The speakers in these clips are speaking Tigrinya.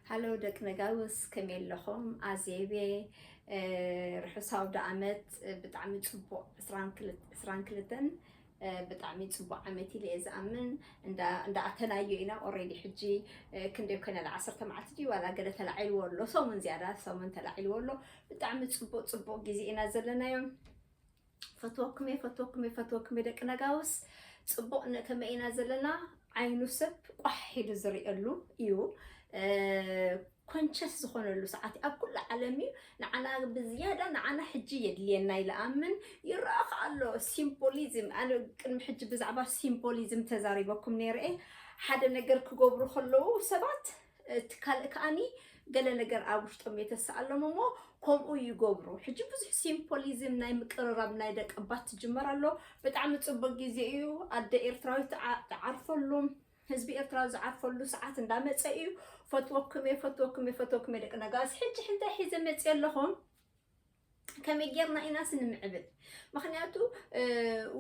ሃሎ ደቂ ነጋውስ፣ ከመይ ኣለኹም? ኣዜብ እየ። ርሑስ ኣውደ ዓመት። ብጣዕሚ ጽቡቕ ዕስራን ክልተን ብጣዕሚ ጽቡቕ ዓመት ኢለ እየ ዝኣምን። እንዳኣተናዮ ኢና። ኦሬዲ ሕጂ ክንደይ ኮይና? ዓሰርተ መዓልቲ ድዩ ዋላ ገለ ተላዒልዎ ኣሎ? ሰሙን ዝያዳ ሰሙን ተላዒልዎ ኣሎ። ብጣዕሚ ጽቡቕ ጽቡቕ ግዜ ኢና ዘለናዮ። ፈትወኩም እየ፣ ፈትወኩም እየ፣ ፈትወኩም እየ ደቂ ነጋውስ። ጽቡቕ ከመይ ኢና ዘለና? ዓይኑ ሰብ ቋሕ ኢሉ ዝርእየሉ እዩ። ኮንሸስ ዝኾነሉ ሰዓት ኣብ ኩሉ ዓለም እዩ። ንዓና ብዝያዳ ንዓና ሕጂ የድልየና ኢለ ኣምን። ይረኣኽ ኣሎ ሲምቦሊዝም። ኣነ ቅድሚ ሕጂ ብዛዕባ ሲምቦሊዝም ተዛሪበኩም ነይረ እየ። ሓደ ነገር ክገብሩ ከለዉ ሰባት እቲ ካልእ ከኣኒ ገለ ነገር ኣብ ውሽጦም የተሰኣሎም እሞ ከምኡ ይገብሩ። ሕጂ ብዙሕ ሲምፖሊዝም ናይ ምቅርራብ ናይ ደቀባት ትጅመር ኣሎ። ብጣዕሚ ጽቡቅ ግዜ እዩ። ኣደ ኤርትራዊት ትዓርፈሉ፣ ህዝቢ ኤርትራ ዝዓርፈሉ ሰዓት እንዳመጸ እዩ። ፈትወኩም እየ፣ ፈትወኩም እየ፣ ፈትወኩም እየ ደቂ ነጋስ። ሕጂ ሕንታይ ሒዘ መጽየ ኣለኹም? ከመይ ጌርና ኢና ስንምዕብል? ምክንያቱ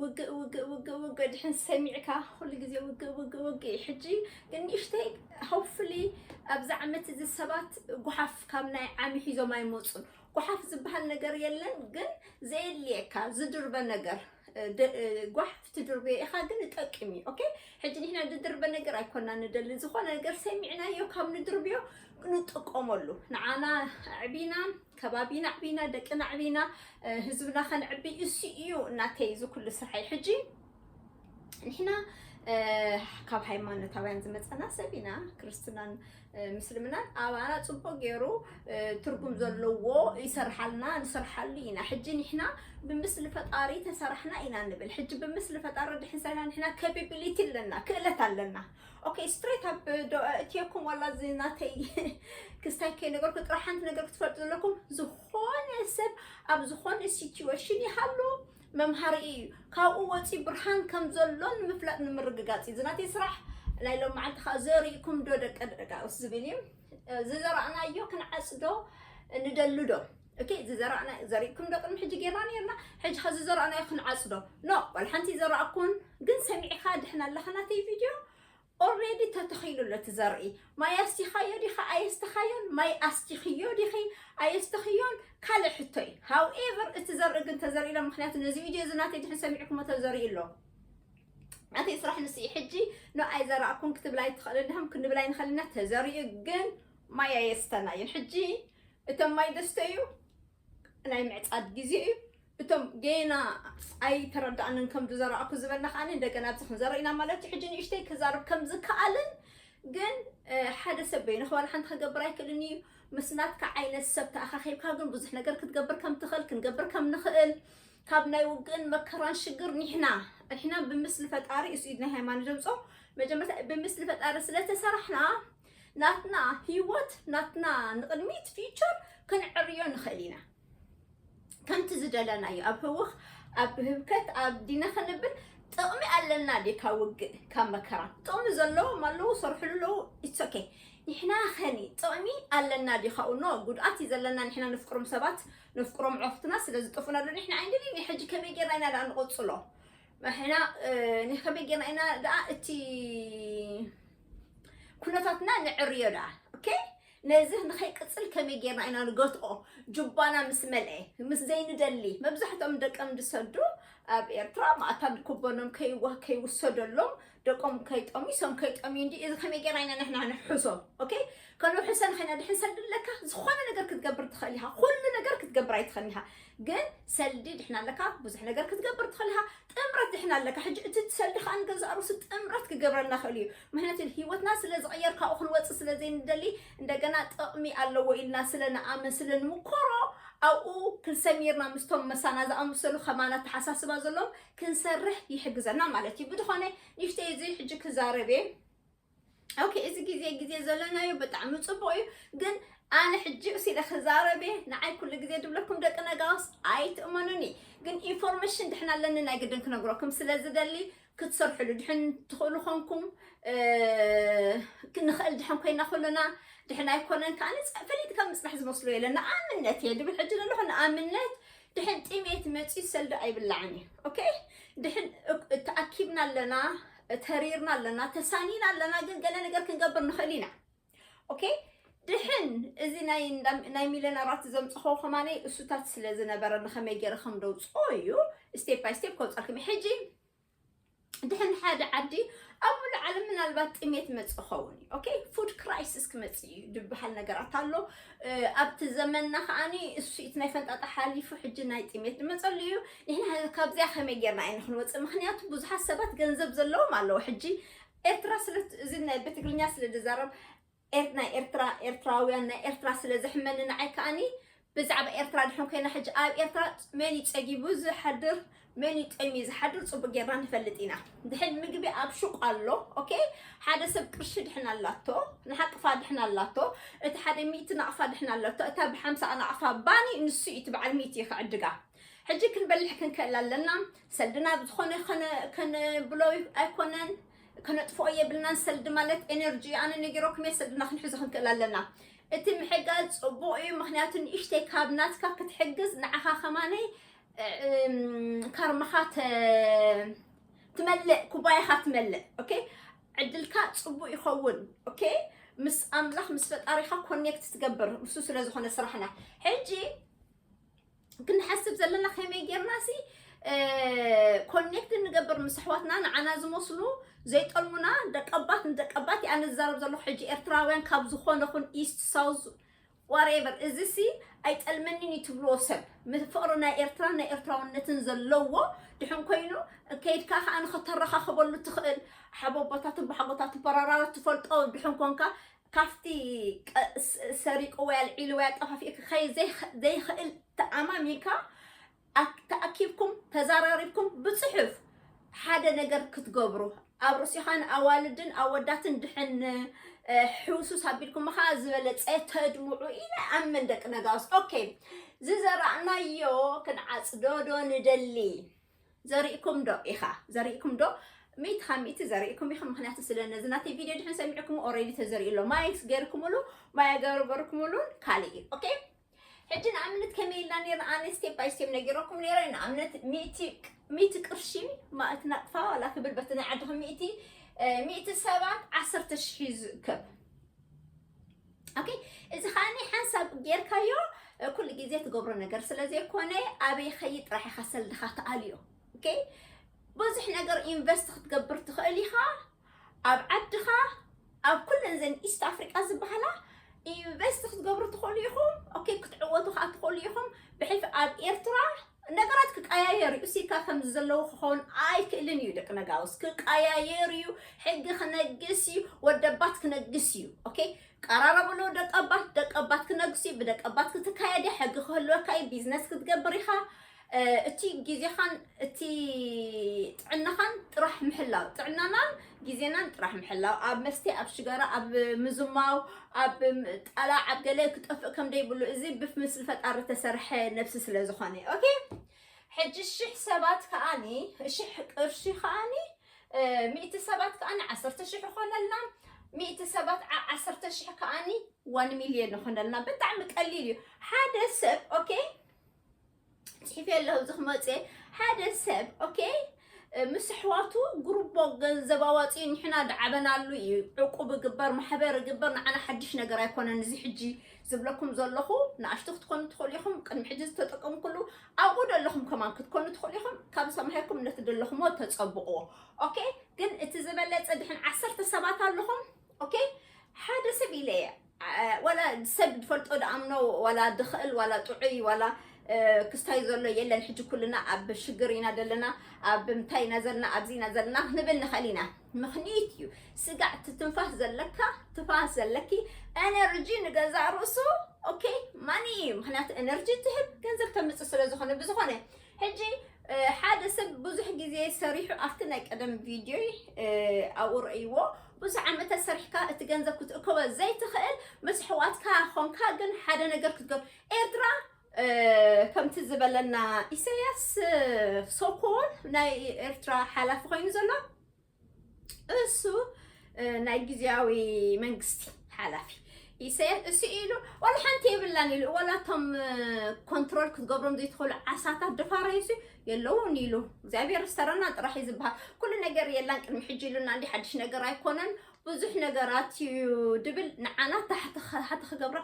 ውግእ ውግእ ውግእ ውግእ ድሕን ሰሚዕካ ኩሉ ግዜ ውግእ ውግእ ውግእ። ሕጂ ግን ንእሽተይ ሆፕፍሊ ኣብዚ ዓመት እዚ ሰባት ጓሓፍ ካብ ናይ ዓሚ ሒዞም ኣይመፁን። ጓሓፍ ዝበሃል ነገር የለን፣ ግን ዘየድልየካ ዝድርበ ነገር ጓሓፍ ትድርብዮ ኢኻ፣ ግን ይጠቅም እዩ። ኦኬ፣ ሕጂ ንሕና ዝድርበ ነገር ኣይኮና ንደሊ። ዝኾነ ነገር ሰሚዕናዮ ካብ ንድርብዮ ንጥቀመሉ። ንዓና ኣዕቢና፣ ከባቢና ኣዕቢና፣ ደቅና ኣዕቢና፣ ህዝብና ከነዕቢ እሱ እዩ እናተይ እዚ ኩሉ ስርሓይ። ሕጂ ንሕና ካብ ሃይማኖታውያን ዝመፀና ሰብ ኢና። ክርስትናን ምስልምናን ኣባና ፅቡቅ ገይሩ ትርጉም ዘለዎ ይሰርሓልና፣ ንሰርሓሉ ኢና። ሕጂ ንሕና ብምስሊ ፈጣሪ ተሰራሕና ኢና ንብል። ሕጂ ብምስሊ ፈጣሪ ድሕን ሰሪሕና ንሕና ካፓቢሊቲ ኣለና፣ ክእለት ኣለና። ኦኬ፣ ስትሬት ኣብ ዶ እትየኩም ዋላ እዚ ናተይ ክስታይ ከይነገርኩ ጥራሕ ሓንቲ ነገር ክትፈልጡ ዘለኩም፣ ዝኾነ ሰብ ኣብ ዝኾነ ሲቹዌሽን ይሃሉ መምሃሪ እዩ። ካብኡ ወፂ ብርሃን ከም ዘሎ ንምፍላጥ ንምርግጋፅ እዩ። እዚ ናተይ ስራሕ ናይ ሎም መዓልቲ ከዓ ዘሪእኩም ዶ ደቂ ደጋውስ ዝብል እዩ። ዝዘራእናዮ ክንዓፅዶ ንደሉ ዶ? ኦኬ፣ ዝዘራእና ዘሪእኩም ዶ ቅድሚ ሕጂ ጌርና ነርና? ሕጂ ከ ዝዘራእናዮ ክንዓፅዶ? ኖ፣ ዋላ ሓንቲ ዘራእኩን። ግን ሰሚዕካ ድሕን ኣለኻ ናተይ ቪድዮ? ኦልሬዲ ተተኺሉ ኣሎ እቲ ዘርኢ። ማይ ኣስቲኻዮ ዲኻ ኣየስትኻዮን? ማይ ኣስቲኽዮ ዲኺ ኣየስትኽዮን ካልእ ሕቶ እዩ። ሃውኤቨር እቲ ዘርኢ ግን ተዘሪእሎ። ምክንያቱ ነዚ ቪድዮ እዚ ናተይ ድሕን ሰሚዕኩሞ ተዘሪእሎ። ናተይ ስራሕ ንስ እዩ። ሕጂ ኖ ኣይዘራእኩን ክትብል ኣይትኽእልን ድሃም ክንብል ኣይንኽእልና። ተዘሪኡ ግን ማይ ኣየስተናዮን። ሕጂ እቶም ማይ ደስተዩ ናይ ምዕጻድ ግዜ እዩ። እቶም ጌና ኣይተረዳእንን ከም ዝዘራእኩ ዝበልና ከኣ እንደገና ኣብዚ ክንዘርእ ኢና ማለት እዩ። ሕጂ ንእሽተይ ክዛረብ ከም ዝከኣልን ግን ሓደ ሰብ በይኑ ክባል ሓንቲ ክገብር ኣይክእልን እዩ። ምስ ናትካ ዓይነት ሰብ ተኣኻኺብካ ግን ብዙሕ ነገር ክትገብር ከም ትኽእል ክንገብር ከም ንኽእል ካብ ናይ ውግእን መከራን ሽግር ንሕና ንሕና ብምስሊ ፈጣሪ እሱ ኢድ ናይ ሃይማኖት ዘምጾ መጀመርታ ብምስሊ ፈጣሪ ስለተሰራሕና ናትና ህይወት ናትና ንቕድሚት ፊቸር ክንዕርዮ ንኽእል ኢና። ከምቲ ዝደለናዮ ኣብ ህውኽ ኣብ ህብከት ኣብ ዲና ክንብል ጥቕሚ ኣለና ዲ ካብ ውግእ ካብ መከራ? ጥቕሚ ዘለዎም ኣለዉ፣ ሰርሕሉ ኣለዉ። ኢትስ ኦኬ። ንሕና ኸኒ ጥቕሚ ኣለና ዲ ካብኡ? ኖ፣ ጉድኣት እዩ ዘለና። ንሕና ንፍቅሮም ሰባት ንፍቅሮም ዕርክትና ስለ ዝጠፉና ዶ ንሕና ኣይንደልይን? ሕጂ ከመይ ጌርና ኢና ደኣ ንቕጽሎ? ንሕና ንኸመይ ጌርና ኢና ደኣ እቲ ኩነታትና ንዕርዮ ደኣ? ኦኬ፣ ነዚ ንኸይቅጽል ከመይ ጌርና ኢና ንገትኦ? ጁባና ምስ መልአ ምስ ዘይንደሊ መብዛሕትኦም ደቀም ዝሰዱ ኣብ ኤርትራ ማእታን ኩቦኖም ከይዋ ከይውሰደሎም ደቆም ከይጠምዩ ሶም ከይጠምዩ እንዲ እዚ ከመይ ጌርና ኢና ንሕና ንሕሶ? ኦኬ፣ ከነውሕሰ ንኸና ድሕን ሰልዲ ኣለካ ዝኾነ ነገር ክትገብር ትኽእል ኢኻ። ኩሉ ነገር ክትገብር ኣይትኽእልን ኢኻ። ግን ሰልዲ ድሕና ኣለካ ብዙሕ ነገር ክትገብር ትኽእል ኢኻ። ጥምረት ድሕና ኣለካ። ሕጂ እቲ ሰልዲ ከዓ ንገዛእ ርእሱ ጥምረት ክገብረልና ክእል እዩ። ምክንያቱ ህይወትና ስለ ዝቕየር ካብኡ ክንወፅእ ስለ ዘይንደሊ እንደገና ጥቕሚ ኣለዎ ኢልና ስለ ንኣምን ስለ ንምኮሮ ኣብኡ ክንሰሚርና ምስቶም መሳና ዝኣመሰሉ ከማና ተሓሳስባ ዘለዎም ክንሰርሕ ይሕግዘና ማለት እዩ። ብዝኾነ ንሽተይ እዚ ሕጂ ክዛረብ እየ። ኦኬ፣ እዚ ግዜ ግዜ ዘለናዮ ብጣዕሚ ጽቡቕ እዩ። ግን ኣነ ሕጂ እሱ ኢለ ክዛረብ እየ። ንዓይ ኩሉ ግዜ ድብለኩም ደቂ ነጋውስ ኣይትእመኑኒ። ግን ኢንፎርሜሽን ድሕን ኣለኒ ናይ ግድን ክነግረኩም ስለ ዝደሊ ክትሰርሕሉ ድሕን ትኽእሉ ኾንኩም ክንኽእል ድሕን ኮይና ኩልና ድሕን ኣይኮነን። ከኣ ፈሊጥካ ምጽናሕ ዝመስሎ የለን። ንኣብነት እየ ድብል ሕጂ ዘለኹ ንኣብነት ድሕን ጥሜት መጺኡ ሰልዲ ኣይብላዕን እዩ። ኦኬ፣ ድሕን ተኣኪብና ኣለና፣ ተሪርና ኣለና፣ ተሳኒና ኣለና፣ ግን ገለ ነገር ክንገብር ንኽእል ኢና። ኦኬ፣ ድሕን እዚ ናይ እንዳ- ናይ ሚልዮነራት ዘምፅኸው ከማነይ እሱታት ስለ ዝነበረ ንኸመይ ገይረ ከም ደውፅኦ እዩ step by step ከውፀልኩም ሕጂ። ድሕን ሓደ ዓዲ ኣብ ሙሉ ዓለም ምናልባት ጥሜት መፅ ኸውን እዩ። Okay, food crisis ክመፅ እዩ ዝበሃል ነገራት ኣሎ ኣብቲ ዘመንና። ከዓኒ እሱ እቲ ናይ ፈንጣጣ ሓሊፉ ሕጂ ናይ ጥሜት ዝመፀሉ እዩ። ንሕና ካብዚኣ ከመይ ጌርና ኢና ክንወፅእ? ምክንያቱ ብዙሓት ሰባት ገንዘብ ዘለዎም ኣለዉ። ሕጂ ኤርትራ ስለ እዚ ናይ ብትግርኛ ስለ ዝዛረብ ናይ ኤርትራ ኤርትራውያን ናይ ኤርትራ ስለ ዘሕመኒ ንዓይ ከዓኒ ብዛዕባ ኤርትራ ድሕን ኮይና ሕጂ ኣብ ኤርትራ መን ይፀጊቡ ዝሓድር መን ይጠሚ ዝሓድር ፅቡቅ ጌርና ንፈልጥ ኢና። ድሕን ምግቢ ኣብ ሹቅ ኣሎ። Okay፣ ሓደ ሰብ ቅርሺ ድሕን ኣላቶ፣ ንሓቅፋ ድሕን ኣላቶ፣ እቲ ሓደ ሚእቲ ናቅፋ ድሕን ኣላቶ፣ እታ ብሓምሳ ናቅፋ ባኒ ንሱ እዩ እቲ በዓል ሚእቲ ክዕድጋ። ሕጂ ክንበልሕ ክንክእል ኣለና። ሰልድና ብዝኾነ ከነብሎ ኣይኮነን፣ ከነጥፍኦ የብልናን። ሰልዲ ማለት ኤነርጂ ኣነ ነጊረኩም እየ፣ ሰልድና ክንሕዞ ክንክእል ኣለና። እቲ ምሕጋዝ ፅቡቅ እዩ፣ ምክንያቱ ንእሽተይ ካብ ናትካ ክትሕግዝ ንዓኻ ከማነይ ካርማኻ ትመልእ፣ ኩባያኻ ትመልእ። Okay፣ ዕድልካ ፅቡቅ ይኸውን። Okay፣ ምስ ኣምላኽ ምስ ፈጣሪኻ ኮኔክት ትገብር፣ እሱ ስለ ዝኾነ ስራሕና። ሕጂ ክንሓስብ ዘለና ከመይ ጌርና ሲ ኮኔክት ንገብር ምስ ኣሕዋትና ንዓና ዝመስሉ ዘይጠልሙና ደቀባት ንደቀባት እያ ንዛረብ ዘለኹ። ሕጂ ኤርትራውያን ካብ ዝኾነ ኹን ኢስት ሳውዝ ዋሬቨር እዚ ሲ ኣይጠልመኒን እዩ ትብልዎ ሰብ ፍቅሪ ናይ ኤርትራ ናይ ኤርትራውነትን ዘለዎ ድሕን ኮይኑ ከይድካ ከዓ ንኸተረኻኽበሉ ትኽእል ሓቦቦታት ባሓጎታት በራራሮ ትፈልጦ ድሕን ኮንካ ካብቲ ሰሪቁ ወይ ኣልዒሉ ወይ ኣጠፋፊኡ ክኸይድ ዘይኽእል ተኣማሚንካ ተኣኪብኩም ተዛራሪብኩም ብፅሑፍ ሓደ ነገር ክትገብሩ ኣብ ርእሲኻን ኣዋልድን ኣወዳትን ድሕን ሕውሱስ ኣቢልኩም ከዓ ዝበለፀ ተድምዑ ኢለ ኣምን ደቂ ነጋውስ። Okay፣ ዝዘራእናዮ ክንዓፅዶ ዶ ንደሊ? ዘሪእኩም ዶ ኢኻ? ዘሪእኩም ዶ? ሚእቲ ካብ ሚእቲ ዘሪእኩም ኢኹም። ምክንያቱ ስለ ነዚ ናተይ ቪድዮ ድሕን ሰሚዕኩም ኦሬዲ ተዘሪኡ ኣሎ። ማይ ገርኩምሉ፣ ማይ ገርበርኩምሉን ካልእ እዩ። Okay፣ ሕጂ ንኣብነት ከመይ ኢልና ነርና ኣነ ስቴፕ ባይ ስቴፕ ነጊረኩም ነረ። ንኣብነት ሚእቲ ቅርሺ ማእት ናቅፋ ዋላ ክብል በቲ ናይ ዓድኹም ሚእቲ ሚእቲ ሰባት ዓሰርተ ሽሕ እዩ ዝእከብ። Okay፣ እዚ ከዓኒ ሓንሳብ ጌርካዮ ኩሉ ግዜ ትገብሮ ነገር ስለ ዘይኮነ ኣበይ ኸይድ ጥራሕ ኢኻ ሰልድኻ ትኣልዮ። Okay፣ ብዙሕ ነገር ኢንቨስት ክትገብር ትኽእል ኢኻ ኣብ ዓድኻ ኣብ ኩለን ዘን ኢስት ኣፍሪቃ ዝበሃላ ኢንቨስት ክትገብሩ ትኽእሉ ኢኹም። Okay፣ ክትዕወቱ ከዓ ትኽእሉ ኢኹም። ብሕልፊ ኣብ ኤርትራ ነገራት ክቀያየር እዩ። እሲካ ከምዚ ዘለዉ ክኸውን ኣይክእልን እዩ። ደቂ ነጋውስ ክቀያየር እዩ። ሕጊ ክነግስ እዩ። ወደባት ክነግስ እዩ። Okay፣ ቀራረብሉ ደቀባት ደቀባት ክነግስ እዩ። ብደቀባት ክትካየድ እያ። ሕጊ ክህልወካ እዩ። ቢዝነስ ክትገብር ኢኻ። እቲ ግዜኻን እቲ ጥዕናኻን ጥራሕ ምሕላው ጥዕናናን ግዜናን ጥራሕ ምሕላው ኣብ መስተ ኣብ ሽጋራ ኣብ ምዝማው ኣብ ጣላ ኣብ ገለ ክጠፍእ ከም ደይብሉ እዚ ብፍ ምስል ፈጣሪ ተሰርሐ ነብሲ ስለ ዝኾነ። Okay፣ ሕጂ ሽሕ ሰባት ከዓኒ ሽሕ ቅርሺ ከዓኒ ሚእቲ ሰባት ከዓኒ ዓሰርተ ሽሕ ይኾነልና። ሚእቲ ሰባት ዓሰርተ ሽሕ ከዓኒ ዋን ሚልዮን ይኾነልና። ብጣዕሚ ቀሊል እዩ። ሓደ ሰብ okay ፅሒፈ ኣለኹ እዚ ክመፅእ ሓደ ሰብ okay ምስ ኣሕዋቱ ግሩቦ ገንዘብ ኣዋፂኡ ንሕና ድዓበናሉ እዩ። ዕቁብ ግበር ማሕበር ግበር ንዓና ሓድሽ ነገር ኣይኮነን። እዚ ሕጂ ዝብለኩም ዘለኹ ንኣሽቱ ክትኮኑ ትኽእሉ ኢኹም። ቅድሚ ሕጂ ዝተጠቀምኩሉ ኣብኡ ደለኹም ከማን ክትኮኑ ትኽእሉ ኢኹም። ካብ ሰማሂኩም ነቲ ደለኹሞ ተፀብቕዎ። Okay፣ ግን እቲ ዝበለፀ ድሕን ዓሰርተ ሰባት ኣለኹም። Okay፣ ሓደ ሰብ ኢለ እየ ዋላ ሰብ ዝፈልጦ ድኣምኖ ዋላ ድኽእል ዋላ ጥዑይ ዋላ ክስታይ ዘሎ የለን። ሕጂ ኩልና ኣብ ሽግር ኢና ዘለና፣ ኣብ ምንታይ ኢና ዘለና፣ ኣብዚ ኢና ዘለና ክንብል ንኽእል ኢና። ምኽንያት እዩ ስጋዕ ትንፋስ ዘለካ ትንፋስ ዘለኪ ኤነርጂ ንገዛእ ርእሱ okay ማኒ እዩ። ምክንያቱ ኤነርጂ ትህብ ገንዘብ ተምፅእ ስለ ዝኾነ ብዝኾነ ሕጂ ሓደ ሰብ ብዙሕ ግዜ ሰሪሑ ኣብቲ ናይ ቀደም ቪድዮይ ኣብኡ ረእይዎ ብዙሕ ዓመታት ሰሪሕካ እቲ ገንዘብ ክትእከቦ ዘይትኽእል ምስ ኣሕዋትካ ኾንካ ግን ሓደ ነገር ክትገብር ኤርትራ ከምቲ ዝበለና ኢሳያስ ሶኮል ናይ ኤርትራ ሓላፊ ኮይኑ ዘሎ እሱ ናይ ግዜያዊ መንግስቲ ሓላፊ ኢሳያስ እሱ ኢሉ ዋላ ሓንቲ የብላን ኢሉ ዋላ እቶም ኮንትሮል ክትገብሮም ዘይትኽእሉ ዓሳታት ድፋረይሱ የለውን ኢሉ እግዚኣብሔር ስተረና ጥራሕ እዩ ዝበሃል። ኩሉ ነገር የላን ቅድሚ ሕጂ ኢሉና እንዲ ሓድሽ ነገር ኣይኮነን። ብዙሕ ነገራት እዩ ድብል። ንዓና ታሕቲ ኸ- ታሕቲ ክገብራ።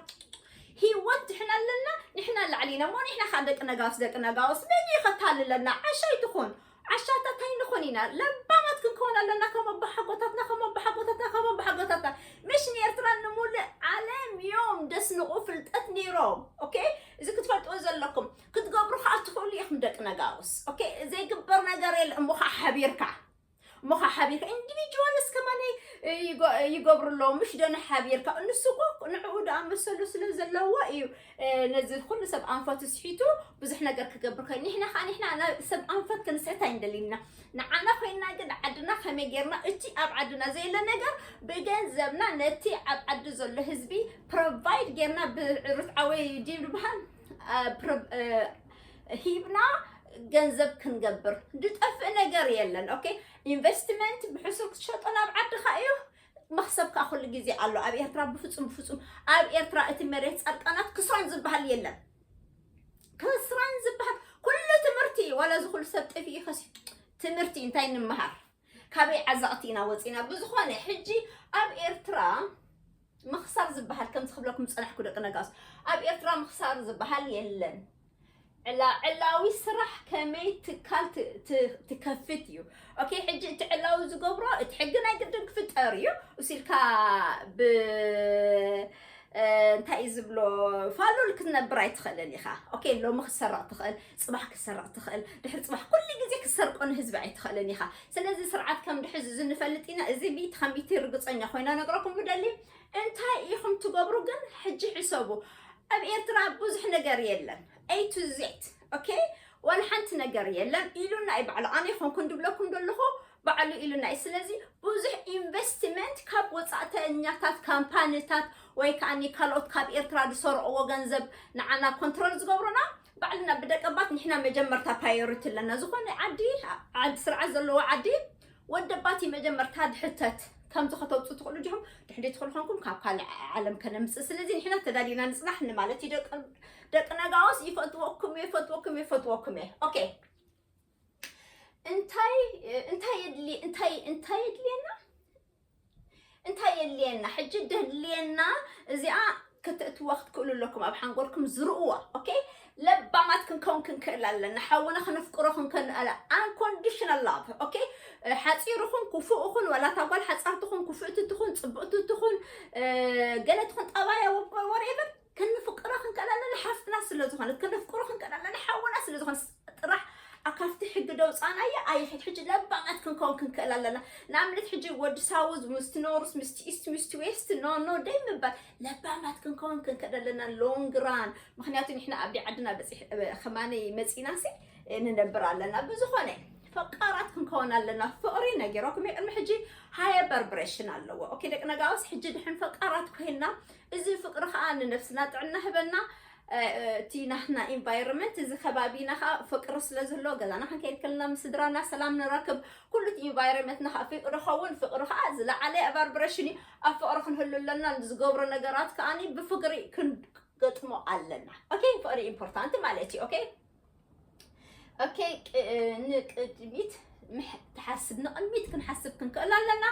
ሂወት ድሕና ኣለና፣ ንሕና ላዕሊ ኢና። እሞ ንሕና ኸዓ ደቂ ነጋውስ፣ ደቂ ነጋውስ መን እዩ ኸታልለና? ዓሻ ይትኹን፣ ዓሻታት ኣይንኹን ኢና። ለባማት ክንከውን ኣለና፣ ከም ኣቦሓጎታትና፣ ከም ኣቦሓጎታትና፣ ከም ኣቦሓጎታትና። ምሽ ንኤርትራ ንሙሉእ ዓለም እዮም ደስንቑ ፍልጠት ነይሮም። ኦኬ፣ እዚ ክትፈልጥዎ ዘለኩም። ክትገብሩ ኸዓ ትኽእሉ ኢኹም ደቂ ነጋውስ። ኦኬ፣ ዘይግበር ነገር የለ። እሞ ኸዓ ሓቢርካ እሞ ኸዓ ሓቢርካ ኢንዲቪጁዋልስ ከማን ይጎ- ይገብሩ ኣለዉ። ምሽ ዶ ንሓቢርካ? ንሱ እኮ ንዕኡ ደኣ መሰሉ ስለ ዘለዎ እዩ፣ እ፣ ነዚ ኩሉ ሰብ ኣንፈቱ ስሒቱ ብዙሕ ነገር ክገብር ኮይኑ። ንሕና ኸዓ ንሕና ናብ ሰብ ኣንፈት ክንስሕት ኣይንደልን ኢና። ንዓና ኮይና ግን ዓድና ከመይ ጌርና እቲ ኣብ ዓድና ዘየለ ነገር ብገንዘብና ነቲ ኣብ ዓዲ ዘሎ ህዝቢ ፕሮቫይድ ጌርና ብርትዓዊ ድዩ ዝበሃል፣ እ፣ ፕሮ- እ፣ ሂብና ገንዘብ ክንገብር ዝጠፍእ ነገር የለን። ኦኬ፣ ኢንቨስትመንት ብሕሱር ክትሸጦ ናብ ዓድኻ እዩ። መኽሰብ ከዓ ኩሉ ግዜ ኣሎ ኣብ ኤርትራ። ብፍጹም ብፍጹም ኣብ ኤርትራ እቲ መሬት ጻድቃናት ክስራን ዝበሃል የለን። ክስራን ዝበሃል ኩሉ ትምህርቲ፣ ዋላ እዚ ኩሉ ሰብ ጠፊኡ ከሲ ትምህርቲ እንታይ ንምሃር? ካበይ ዓዘቕቲ ኢና ወፂና? ብዝኾነ ሕጂ ኣብ ኤርትራ ምኽሳር ዝበሃል ከምዚ ክብለኩም ዝጸናሕኩ ደቂ ነጋውስ፣ ኣብ ኤርትራ ምኽሳር ዝበሃል የለን። ዕላ ዕላዊ ስራሕ ከመይ ትካል ት- ት- ትከፍት እዩ። ኦኬ፣ ሕጂ እቲ ዕላዊ ዝገብሮ እቲ ሕጊ ናይ ግድን ክፍጠር እዩ። እሱ ኢልካ ብ እ፣ እንታይ እዩ ዝብሎ፣ ፋሉል ክትነብር ኣይትኽእልን ኢኻ። ኦኬ፣ ሎሚ ክትሰርቕ ትኽእል፣ ጽባሕ ክትሰርቕ ትኽእል፣ ድሕሪ ጽባሕ ኩሉ ግዜ ክትሰርቆ ንህዝቢ ኣይትኽእልን ኢኻ። ስለዚ ስርዓት ከም ድሕዚ እዚ ንፈልጥ ኢና። እዚ ሚእቲ ካብ ሚእቲ ርግጸኛ ኮይና ነግረኩም ብደሊ። እንታይ ኢኹም ትገብሩ ግን ሕጂ ሕሰቡ። ኣብ ኤርትራ ብዙሕ ነገር የለን። A to Z። ኦኬ፣ ዋላ ሓንቲ ነገር የለን ኢሉና እዩ ባዕሉ። ኣነ ይኾንኩን ድብለኩም ዘለኹ ባዕሉ ኢሉና እዩ። ስለዚ ብዙሕ ኢንቨስትመንት ካብ ወጻእተኛታት፣ ካምፓኒታት ወይ ከዓኒ ካልኦት ካብ ኤርትራ ዝሰርቕዎ ገንዘብ ንዓና ኮንትሮል ዝገብሩና ባዕልና ብደቀባት ንሕና መጀመርታ ፕራዮሪቲ ኣለና። ዝኾነ ዓዲ፣ ዓዲ ስርዓት ዘለዎ ዓዲ ወደባት እዩ መጀመርታ ድሕተት። ከምዚ ከተውፅኡ ትኽእሉ ዲኹም? ድሕንደይ ትኽእሉ ኮንኩም ካብ ካልእ ዓለም ከነምፅእ። ስለዚ ንሕና ተዳሊና ንፅናሕ ንማለት እዩ። ደቂ ደቂ ነጋውስ ይፈትወኩም እየ፣ ይፈትወኩም እየ፣ ይፈትወኩም እየ። ኦኬ፣ እንታይ እንታይ የድሊ እንታይ እንታይ የድልየና? እንታይ የድልየና? ሕጂ ደድልየና እዚኣ ከተእትዋ ክትክእሉ ኣለኩም ኣብ ሓንጎልኩም ዝርእዋ። ኦኬ፣ ለባማት ክንከውን ክንክእል ኣለና። ሓውና ከነፍቅሮ ክንክእል ኣለ። Unconditional love። ኦኬ፣ ሓፂር ይኹን ክፉእ ይኹን፣ ዋላ እታ ጓል ሓፃር ትኹን፣ ክፍእቲ ትኹን፣ ፅብቕቲ ትኹን፣ እ፣ ገለ ትኹን፣ ጠባያ ወ- whatever፣ ክንፍቅራ ክንክእል ኣለና። ሓፍትና ስለ ዝኾነት፣ ከነፍቅሮ ክንክእል ኣለና። ሓውና ስለ ዝኾነ ጥራሕ ኣብ ካብቲ ሕጊ ደውፃናዮ ኣይኽድ። ሕጂ ለባማት ክንከውን ክንክእል ኣለና። ንኣብነት ሕጂ ወዲ ሳውዝ ምስቲ ኖርስ፣ ምስቲ ኢስት፣ ምስቲ ዌስት፣ ኖ ኖ ደይ ምባል፣ ለባማት ክንከውን ክንክእል ኣለና። ሎንግ ራን። ምኽንያቱ ንሕና ኣብ ዓድና በፂሕ- ከማነይ መፂና ሲ ንነብር ኣለና። ብዝኾነ ፈቃራት ክንከውን ኣለና። ፍቕሪ ነጊረኩም እየ ቅድሚ ሕጂ፣ ሃየ በርብሬሽን ኣለዎ። ኦኬ፣ ደቂ ነጋውስ፣ ሕጂ ድሕን ፈቃራት ኮይንና፣ እዚ ፍቕሪ ከዓ ንነፍስና ጥዕና ህበና። እ፣ እቲ ናትና ኢንቫይሮንመንት፣ እዚ ከባቢና ከዓ ፍቅሪ ስለ ዝህልዎ፣ ገዛና ክንከይድ ከለና ምስ ስድራና ሰላም ንረክብ። ኩሉ እቲ ኢንቫይሮንመንትና ከዓ ፍቅሪ ኸውን፣ ፍቅሪ ከዓ ዝለዓለ ቫይብሬሽን እዩ። ኣብ ፍቅሪ ክንህሉ ኣለና። ዝገብሮ ነገራት ከዓኒ ብፍቅሪ ክንገጥሞ ኣለና። ኦኬ፣ ፍቅሪ ኢምፖርታንት ማለት እዩ። ኦኬ፣ ኦኬ፣ ቅ- ንቅድሚት ምሕ- ትሓስብ፣ ንቅድሚት ክንሓስብ ክንክእል ኣለና።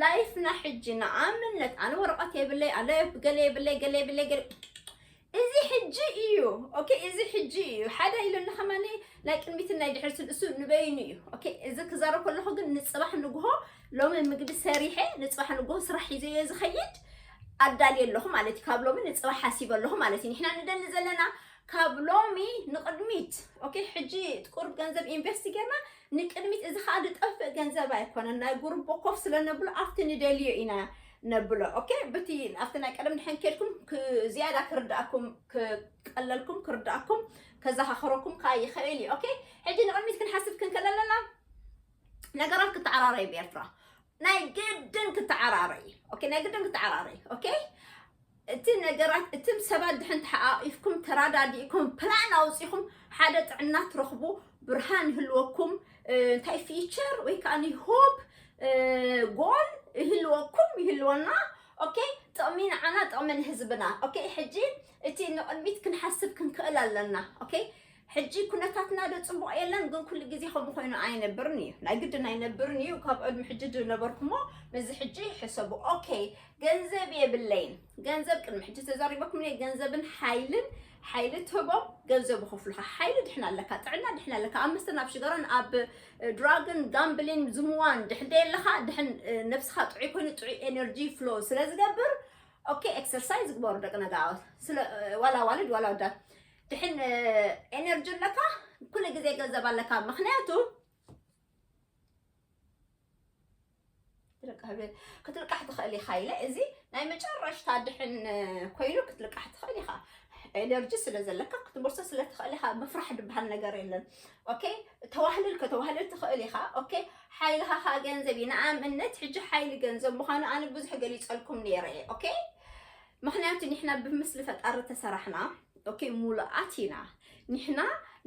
ላይፍና ሕጂ ንኣብነት ኣነ ወረቀት የብለይ፣ ኣነ ገለ የብለይ፣ ገለ የብለይ፣ ገለ እዚ ሕጂ እዩ። ኦኬ፣ እዚ ሕጂ እዩ። ሓደ ኢሉኒ ከማኒ ናይ ቅድሚትን ናይ ድሕሪትን እሱ ንበይኑ እዩ። ኦኬ፣ እዚ ክዛረብ ከለኹ ግን ንጽባሕ ንግሆ ሎሚ ምግቢ ሰሪሐ ንጽባሕ ንግሆ ስራሕ ሒዘ እየ ዝኸይድ፣ ኣዳልየ ኣለኹ ማለት እዩ። ካብ ሎሚ ንጽባሕ ሓሲበ ኣለኹ ማለት እዩ። ንሕና ንደሊ ዘለና ካብ ሎሚ ንቅድሚት። ኦኬ፣ ሕጂ እቲ ቁሩብ ገንዘብ ኢንቨስት ጌርና ንቅድሚት። እዚ ከዓ ዝጠፍእ ገንዘብ ኣይኮነን፣ ናይ ጉርቦ ኮፍ ስለ ነብሎ ኣብቲ ንደልዮ ኢና ነብሎ። ኦኬ፣ ብቲ ኣብቲ ናይ ቀደም ድሕን ኬድኩም ክ- ዝያዳ ክርዳእኩም ክቀለልኩም ክርዳእኩም ከዘኻኽረኩም ከዓ ይኽእል እዩ። ኦኬ፣ ሕጂ ንቅድሚት ክንሓስብ ክንክእል ኣለና። ነገራት ክተዓራረዩ ብኤርትራ ናይ ግድን ክተዓራረዩ። ኦኬ፣ ናይ ግድን ክተዓራረዩ። ኦኬ፣ እቲ ነገራት እትም ሰባት ድሕን ተሓቃቂፍኩም ተራዳዲእኩም ፕላን ኣውፂኹም ሓደ ጥዕና ትረኽቡ፣ ብርሃን ይህልወኩም፣ እ፣ እንታይ ፊቸር ወይ ከዓ ሆፕ፣ እ፣ ጎል ይህልወኩም ይህልወና። ኦኬ፣ ጥቕሚ ንዓና ጥቕሚ ንህዝብና። ኦኬ፣ ሕጂ እቲ ንቕድሚት ክንሓስብ ክንክእል ኣለና። ኦኬ፣ ሕጂ ኩነታትና ዶ ጽቡቕ የለን? ግን ኩሉ ግዜ ከምኡ ኮይኑ ኣይነብርን እዩ። ናይ ግድን ኣይነብርን እዩ። ካብ ቅድሚ ሕጂ ዝነበርኩሞ ምስዚ ሕጂ ሕሰቡ። ኦኬ፣ ገንዘብ የብለይን። ገንዘብ ቅድሚ ሕጂ ተዛሪበኩም እየ። ገንዘብን ሓይልን፣ ሓይሊ ትህቦም፣ ገንዘብ ይኸፍሉኻ። ሓይሊ ድሕን ኣለካ፣ ጥዕና ድሕን ኣለካ። ኣብ መስተን ኣብ ሽጋራን ኣብ ድራግን ጋምብሊን ዝምዋን ድሕን ደየለኻ፣ ድሕን ነብስኻ ጥዑይ ኮይኑ ጥዑይ ኤነርጂ ፍሎ ስለ ዝገብር፣ ኦኬ፣ ኤክሰርሳይዝ ግበሩ ደቂ ነጋወት። ስለ ዋላ ዋልድ ዋላ ወዳት ድሕን ኤነርጂ ኣለካ፣ ኩሉ ግዜ ገንዘብ ኣለካ። ምኽንያቱ ክትልቃሕ ትኽእል ኢኻ ኢለ፣ እዚ ናይ መጨረሽታ ድሕን ኮይኑ ክትልቃሕ ትኽእል ኢኻ። ኤነርጂ ስለ ዘለካ ክትምርሶ ስለ ትኽእል ኢኻ። ምፍራሕ ዝበሃል ነገር የለን። ኦኬ፣ ተዋህልል ከተዋህልል ትኽእል ኢኻ። ኦኬ፣ ሓይልኻ ከዓ ገንዘብ እዩ። ንኣብነት ሕጂ ሓይሊ ገንዘብ ምዃኑ ኣነ ብዙሕ ገሊጸልኩም ነይረ እየ። ኦኬ፣ ምኽንያቱ ንሕና ብምስሊ ፈጣሪ ተሰራሕና፣ ኦኬ፣ ሙሉኣት ኢና። ንሕና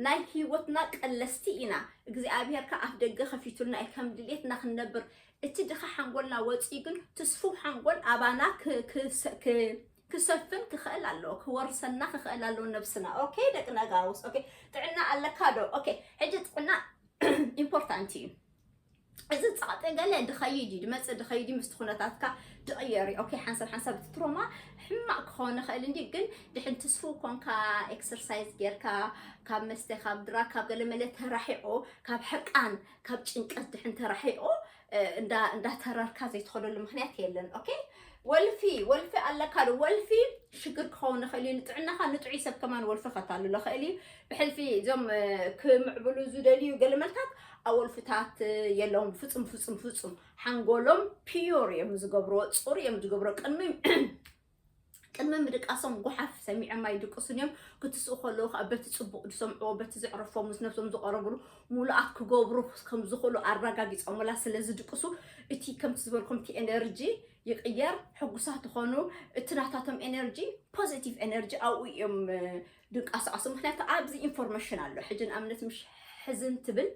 ናይ ህይወትና ቀለስቲ ኢና። እግዚኣብሔር ከኣ ኣፍ ደገ ከፊቱልና እዩ ከም ድሌትና ክንነብር። እቲ ድኻ ሓንጎልና ወፂኡ ግን ትስፉው ሓንጎል ኣባና ክ- ክሰ- ክ- ክሰፍን ክኽእል ኣለዎ፣ ክወርሰና ክኽእል ኣለዎ ነብስና። ኦኬ ደቂ ነጋውስ፣ ኦኬ ጥዕና ኣለካ ዶ? ኦኬ ሕጂ ጥዕና ኢምፖርታንት እዩ። እዚ ጸቕጢ ገለ ድኸይድ እዩ ድመጽእ ድኸይድ እዩ ምስቲ ኩነታትካ ድቕየር እዩ። ኦኬ ሓንሳብ ሓንሳብ እቲ ትሮማ ሕማቕ ክኸውን ይኽእል እንዲ ግን ድሕን ትስፉው ኮንካ ኤክሰርሳይዝ ጌርካ ካብ መስተ ካብ ድራግ ካብ ገለ መለ ተራሒቑ ካብ ሕርቃን ካብ ጭንቀት ድሕን ተራሒቑ እንዳተረርካ ዘይትኸደሉ ምክንያት የለን። ኦኬ ወልፊ ወልፊ ኣለካ ዶ? ወልፊ ሽግር ክኸውን ይኽእል እዩ ንጥዕናኻ። ንጥዑይ ሰብ ከማን ወልፊ ከታልሎ ይኽእል እዩ። ብሕልፊ እዞም ክምዕብሉ ዝደልዩ ገለመልታት ኣብ ወልፍታት የለውም። ፍጹም ፍጹም ፍጹም ሓንጎሎም ፒዮር እዮም ዝገብርዎ፣ ጽሩ እዮም ዝገብርዎ። ቅድሚ ቅድሚ ምድቃሶም ጓሓፍ ሰሚዖም ኣይድቅሱን እዮም። ክትስኡ ከለዉ ከዓ በቲ ጽቡቕ ዝሰምዕዎ በቲ ዘዕረፎም ምስ ነብሶም ዝቐረብሉ ሙሉኣት ክገብሩ ከም ዝኽእሉ ኣረጋጊጾምላ ስለ ዝድቅሱ እቲ ከምቲ ዝበልኩም እቲ ኤነርጂ ይቕየር። ሕጉሳት ትኾኑ። እቲ ናታቶም ኤነርጂ ፖዚቲቭ ኤነርጂ ኣብኡ እዮም ድንቃሳቐሱ። ምክንያቱ ኣብዚ ኢንፎርሜሽን ኣሎ። ሕጂ ንኣብነት ምሽ ሕዝን ትብል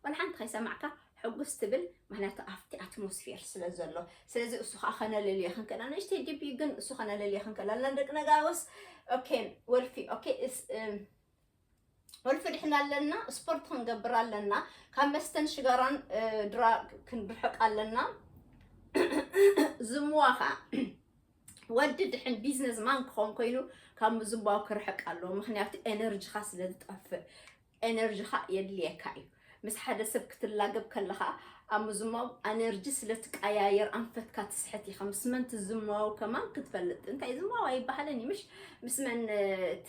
ዋላ ሓንቲ ከይሰማዕካ ሕጉስ ትብል ምክንያቱ ኣብቲ ኣትሞስፌር ስለ ዘሎ። ስለዚ እሱ ከዓ ከነለልዮ ክንክእል ንእሽተይ ዲቢ ግን እሱ ከነለልዮ ክንክእል ኣለና ደቂ ነጋውስ። ኦኬ ወልፊ ኦኬ እስ ወልፊ ድሕን ኣለና። ስፖርት ክንገብር ኣለና። ካብ መስተን ሽጋራን ድራ ክንርሕቅ ኣለና። ዝምዋ ከዓ ወዲ ድሕን ቢዝነስ ማን ክኾን ኮይኑ ካብ ምዝምባው ክርሕቅ ኣለዎ። ምክንያቱ ኤነርጂኻ ስለ ዝጠፍእ ኤነርጂኻ የድልየካ እዩ። ምስ ሓደ ሰብ ክትላገብ ከለኻ ኣብ ምዝማው ኤነርጂ ስለ ትቀያየር ኣንፈትካ ትስሕት ኢኻ። ምስ መን ትዝማው ከማን ክትፈልጥ እንታይ ዝማው ኣይበሃልን እዩ ምሽ ምስ መን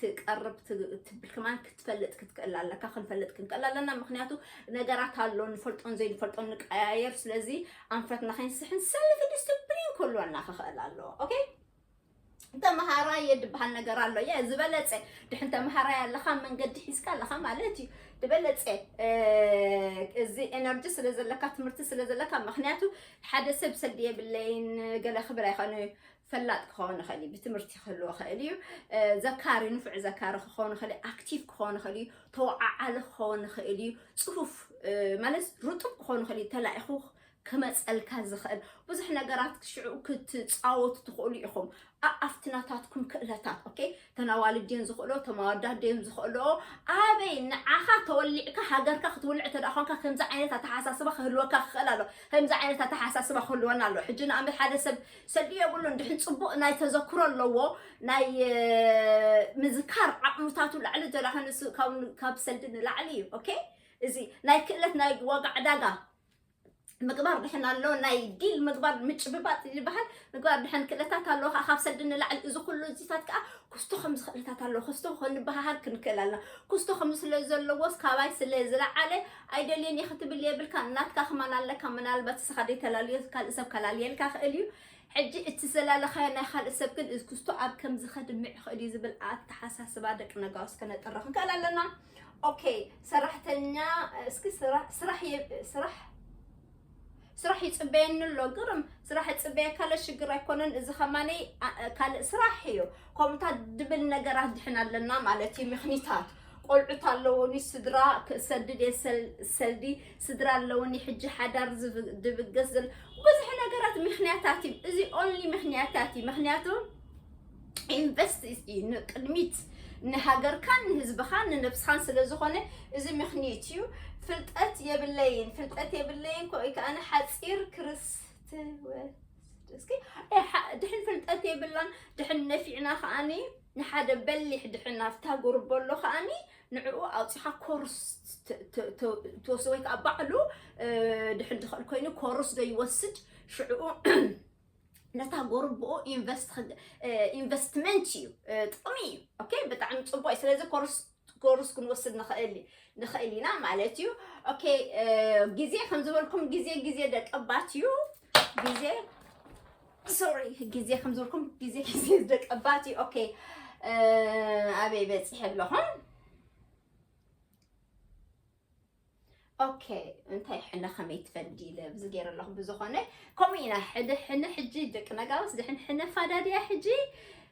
ትቀርብ ትብል ከማን ክትፈልጥ ክትክእል ኣለካ። ክንፈልጥ ክንክእል ኣለና ምክንያቱ ነገራት ኣሎ ንፈልጦን ዘይንፈልጦን ንቀያየር። ስለዚ ኣንፈትና ከይንስሕን ሰልፍ ዲስፕሊን ክህልወና ክኽእል ኣለዎ። ኦኬ ተምሃራይ እየ ዝበሃል ነገር ኣሎ እየ ዝበለፀ ድሕን ተምሃራይ ኣለኻ መንገዲ ሒዝካ ኣለኻ ማለት እዩ። ዝበለፀ እዚ ኤነርጂ ስለ ዘለካ ትምህርቲ ስለ ዘለካ ምክንያቱ ሓደ ሰብ ሰልዲ የብለይን ገለ ክብል ኣይኮነ ፈላጥ ክኸውን ይኽእል እዩ። ብትምህርቲ ክህልዎ ይኽእል እዩ። ዘካሪ ንፉዕ ዘካሪ ክኸውን ይኽእል እዩ። ኣክቲቭ ክኸውን ይኽእል እዩ። ተወዓዓሊ ክኸውን ይኽእል እዩ። ፅፉፍ ማለት ርጡብ ክኸውን ይኽእል እዩ። ተላኢኹ ክመፀልካ ዝኽእል ብዙሕ ነገራት ክሽዑ ክትፃወቱ ትኽእሉ ኢኹም። ኣብቲ ናታትኩም ክእለታት ኦኬ ተናዋልድ ድየን ዝኽእሎ ተማወዳት ድየን ዝኽእሎ ኣበይ ንዓኻ ተወሊዕካ ሃገርካ ክትውልዕ ተደኣ ኾንካ ከምዚ ዓይነት ኣተሓሳስባ ክህልወካ ክኽእል ኣሎ። ከምዚ ዓይነት ኣተሓሳስባ ክህልወና ኣሎ። ሕጂ ንኣብነት ሓደ ሰብ ሰልዲ የብሉን ድሕን ፅቡቕ ናይ ተዘክሮ ኣለዎ ናይ ምዝካር ዓቕምታቱ ላዕሊ ዘሎ ካብ ሰልዲ ንላዕሊ እዩ። ኦኬ እዚ ናይ ክእለት ናይ ዋጋ ዕዳጋ ምግባር ድሕን ኣሎ ናይ ዲል ምግባር ምጭብባጥ ዝበሃል ምግባር ድሕን ክእለታት ኣለዎ ከዓ ካብ ሰልዲ ንላዕሊ እዚ ኩሉ እዚታት ከዓ ክስቶ ከምዚ ክእለታት ኣለዎ ክስቶ ክንበሃሃር ክንክእል ኣለና። ክስቶ ከምዚ ስለ ዘለዎስ ካባይ ስለ ዝለዓለ ኣይደልየን እየ ክትብል የብልካ ናትካ ክማን ኣለካ። ምናልባት እስኻ ደይተላልዮ ካልእ ሰብ ከላልየልካ ክእል እዩ። ሕጂ እቲ ዘላለኻዮ ናይ ካልእ ሰብ ግን እዚ ክስቶ ኣብ ከምዚ ከድምዕ ይኽእል እዩ ዝብል ኣተሓሳስባ ደቂ ነጋውስ ከነጥሪ ክንክእል ኣለና። ኦኬ ሰራሕተኛ እስኪ ስራሕ ስራሕ ስራሕ ስራሕ ይፅበየኒ ኣሎ። ግርም ስራሕ ይፅበየካ ኣሎ ሽግር ኣይኮነን። እዚ ከማነይ ካልእ ስራሕ እዩ። ከምኡታት ድብል ነገራት ድሕን ኣለና ማለት እዩ። ምኽኒታት ቆልዑት ኣለውኒ ስድራ ክእሰድድ እየ ሰልዲ ስድራ ኣለውኒ ሕጂ ሓዳር ድብገስ ዘል ብዙሕ ነገራት ምኽንያታት እዩ። እዚ ኦንሊ ምኽንያታት እዩ። ምኽንያቱ ኢንቨስት እዩ ንቅድሚት ንሃገርካን ንህዝብኻን ንነብስኻን ስለ ዝኾነ፣ እዚ ምኽንያት እዩ። ፍልጠት የብለይን፣ ፍልጠት የብለይን ኮ-፣ ከኣነ ሓፂር ክርስትወ-፣ እስኪ፣ እ፣ ሓ-፣ ድሕን ፍልጠት የብላን፣ ድሕን ነፊዕና ከኣኒ ንሓደ በሊሕ ድሕን ናብታ ጎርቦ ኣሎ ከኣኒ ንዕኡ ኣውፂኻ ኮርስ ት-፣ ት-፣ ት-፣ ትወስድ ወይ ከዓ ባዕሉ፣ እ፣ ድሕን ዝኽእል ኮይኑ ኮርስ ዶ ይወስድ፣ ሽዕኡ ነታ ጎርቦኡ ኢንቨስት ክ-፣ እ፣ ኢንቨስትመንት እዩ፣ እ፣ ጥቕሚ እዩ። ኦኬ፣ ብጣዕሚ ጽቡቕ እዩ። ስለዚ ኮርስ፣ ኮርስ ክንወስድ ንኽእል፣ ንኽእል ኢና ማለት እዩ። ኦኬ፣ እ፣ ግዜ ከም ዝበልኩም ግዜ፣ ግዜ ደቀባት እዩ። ግዜ፣ ሶሪ፣ ግዜ ከም ዝበልኩም ግዜ፣ ግዜ ደቀባት እዩ። ኦኬ፣ እ፣ ኣበይ በጺሐ ኣለኹ? ኦኬ፣ እንታይ ሕነ ከመይ ትፈዲ ኢለ ኣብዚ ገይረ ኣለኹ። ብዝኾነ፣ ከምኡ ኢና። ሕደ ሕነ ሕጂ ደቂ ነጋውስ ድሕን ሕነ ፋዳድያ ሕጂ፣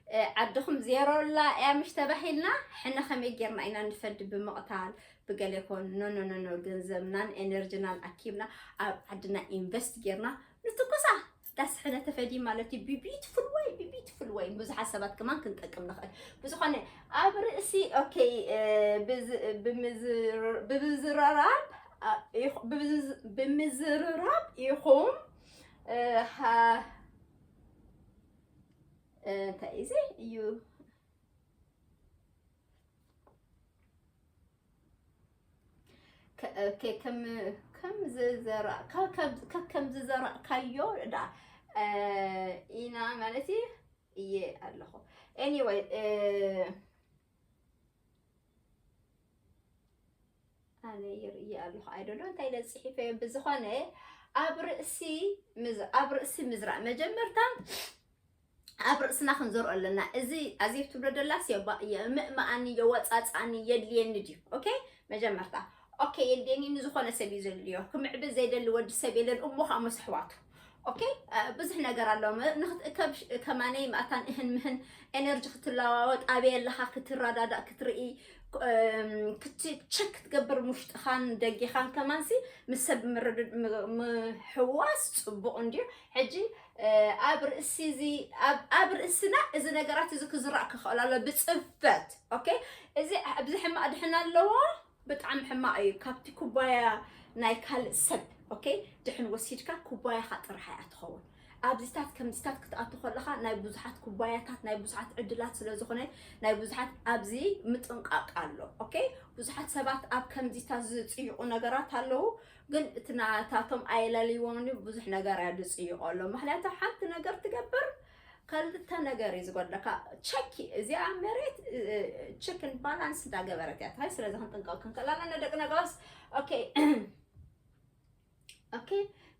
እ፣ ዓድኹም ዜሮ ኣላ እያ ምሽ ተባሂልና፣ ሕነ ከመይ ጌርና ኢና ንፈዲ? ብምቕታል፣ ብገለ ኮን፣ ኖ፣ ኖ፣ ኖ፣ ኖ፣ ገንዘብናን ኤነርጂናን ኣኪብና ኣብ ዓድና ኢንቨስት ጌርና ንትኩሳ። ዳስ ሕነ ተፈዲ ማለት እዩ። ቢ ቢዩቲፉል ወይ፣ ቢ ቢዩቲፉል ወይ ብዙሓት ሰባት ከማን ክንጠቅም ንኽእል። ብዝኾነ ኣብ ርእሲ፣ ኦኬ፣ እ፣ ብዝ-፣ ብምዝር-፣ ብምዝርራብ፣ ኣ፣ ይኹ-፣ ብምዝ-፣ ብምዝርራብ ኢኹም፣ እ፣ ሃ-፣ እ፣ እንታይ እዩ እዚ እዩ? ከ-፣ ከ-፣ ከም፣ ከም ዝዘራእካ-፣ ከ-፣ ከ-፣ ከም ዝዘራእካዮ ዳ፣ እ፣ ኢና ማለት እዩ፣ እየ ኣለኹ። ኤኒወይ፣ እ፣ ኣነ ይርኢ ኣለኹ። ኣይደሎ እንታይ ኢለ ጽሒፈዮ። ብዝኾነ፣ ኣብ ርእሲ ምዝ-፣ ኣብ ርእሲ ምዝራእ መጀመርታ ኣብ ርእስና ክንዘርኦ ኣለና። እዚ ኣዜብ ትብሎ ደላስ የባ-፣ የምእምኣኒ፣ የወጻጽኣኒ፣ የድልየኒ ድዩ? ኦኬ፣ መጀመርታ፣ ኦኬ፣ የድልየኒ፣ ንዝኾነ ሰብ እዩ ዘድልዮ። ክምዕብል ዘይደሊ ወዲ ሰብ የለን፣ እሞ ኸኣ ምስ ኣሕዋቱ። ኦኬ፣ እ፣ ብዙሕ ነገር ኣሎ። ም-፣ ንኽትእከብ ሽ-፣ ከማነይ መኣታን እህን ምህን ኤነርጂ ክትለዋወጥ፣ ኣበይ ኣለኻ ክትረዳዳእ፣ ክትርኢ፣ ክ-፣ እም፣ ክት-፣ ቸክ ክትገብር፣ ውሽጥኻን ደጌኻን ከማንሲ ምስ ሰብ ምርድ-፣ ም-፣ ምሕዋስ ጽቡቕ እንድዩ። ሕጂ፣ እ፣ ኣብ ርእሲ እዚ፣ ኣብ፣ ኣብ ርእስና እዚ ነገራት እዚ ክዝራእ ክኽእል ኣሎ ብጽፈት። ኦኬ? እዚ ኣብዚ ሕማቕ ድሕን ኣለዎ፣ ብጣዕሚ ሕማቕ እዩ። ካብቲ ኩባያ ናይ ካልእ ሰብ፣ ኦኬ? ድሕን ወሲድካ ኩባያኻ ጥራሕ እያ ትኸውን። ኣብዚታት ከምዚታት ክትኣቱ ከለኻ ናይ ብዙሓት ኩባያታት፣ ናይ ብዙሓት ዕድላት ስለ ዝኾነ ናይ ብዙሓት ኣብዚ ምጥንቃቕ ኣሎ። ኦኬ? ብዙሓት ሰባት ኣብ ከምዚታት ዝጽይቑ ነገራት ኣለዉ፣ ግን እቲ ናታቶም ኣየለልይዎን እዩ፣ ብዙሕ ነገር እያ ዝጽይቖ ኣሎ። ምኽንያቱ ሓንቲ ነገር ትገብር፣ ክልተ ነገር እዩ ዝጎድለካ። ቸክ፣ እዚኣ መሬት፣ እ፣ እ፣ ቸክን ባላንስ እንዳገበረት እያ ትኸይድ። ስለዚ ክንጥንቀቕ ክንክእል ኣለና ደቂ ነጋውስ። ኦኬ። ኦኬ፣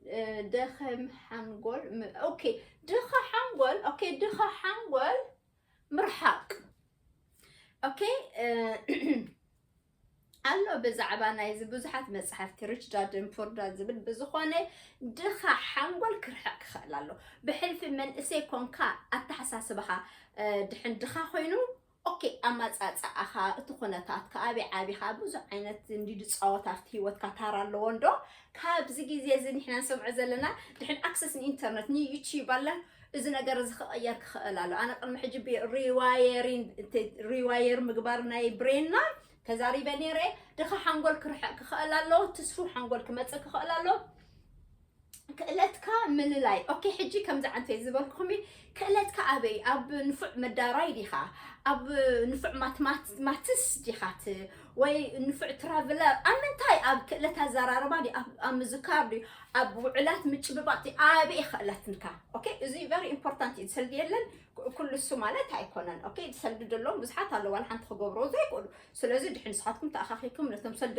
እ፣ ደኸም ሓንጎል፣ ም-፣ ኦኬ፣ ድኻ ሓንጎል፣ ኦኬ፣ ድኻ ሓንጎል ምርሓቕ። ኦኬ፣ እ፣ ኣሎ ብዛዕባ ናይዚ ብዙሓት መጻሕፍቲ፣ ሪች ዳድ ኤንድ ፑር ዳድ ዝብል። ብዝኾነ፣ ድኻ ሓንጎል ክርሕቕ ክኽእል ኣሎ። ብሕልፊ መንእሰይ ኮንካ ኣተሓሳስባኻ፣ እ፣ ድሕን ድኻ ኮይኑ፣ ኦኬ፣ ኣመጻጽኣኻ፣ እቲ ኩነታትካ፣ ኣበይ ዓቢኻ፣ ብዙሕ ዓይነት እንዲ ዝጻወት ኣብቲ ህይወትካ ታራ ኣለዎ እንዶ። ካብዚ ግዜ እዚ ንሕና ንሰምዖ ዘለና፣ ድሕን ኣክሰስ ንኢንተርነት፣ ንዩቲዩብ ኣላ፣ እዚ ነገር እዚ ክቕየር ክኽእል ኣሎ። ኣነ ቅድሚ ሕጂ ብ-፣ ሪዋየሪን፣ እቲ ሪዋየር ምግባር ናይ ብሬንና ተዛሪበ ነይረ። ድኻ ሓንጎል ክርሕቕ ክኽእል ኣለዎ፣ ትስፉው ሓንጎል ክመጽእ ክኽእል ኣለዎ። ክእለትካ ምልላይ። ኦኬ፣ ሕጂ ከምዚ ዓንተይ ዝበልኩኹም እዩ። ክእለትካ ኣበይ? ኣብ ንፉዕ መዳራይ ዲኻ? ኣብ ንፉዕ ማትማት-፣ ማትስ ዲኻ? ት-፣ ወይ ንፉዕ ትራቭለር? ኣብ ምንታይ? ኣብ ክእለት ኣዘራርባ ድዩ? ኣብ፣ ኣብ ምዝካር ድዩ? ኣብ ውዕላት ምጭብባጥ ድዩ? ኣበይ ክእለትንካ? ኦኬ፣ እዚ ቨሪ ኢምፖርታንት እዩ። ሰልዲ የለን፣ ኩ-፣ ኩሉ እሱ ማለት ኣይኮነን። ኦኬ፣ ሰልዲ ዘለዎም ብዙሓት ኣለዉ፣ ዋላ ሓንቲ ክገብርዎ ዘይክእሉ። ስለዚ ድሕን ንስኻትኩም ተኣኻኺብኩም ነቶም ሰልዲ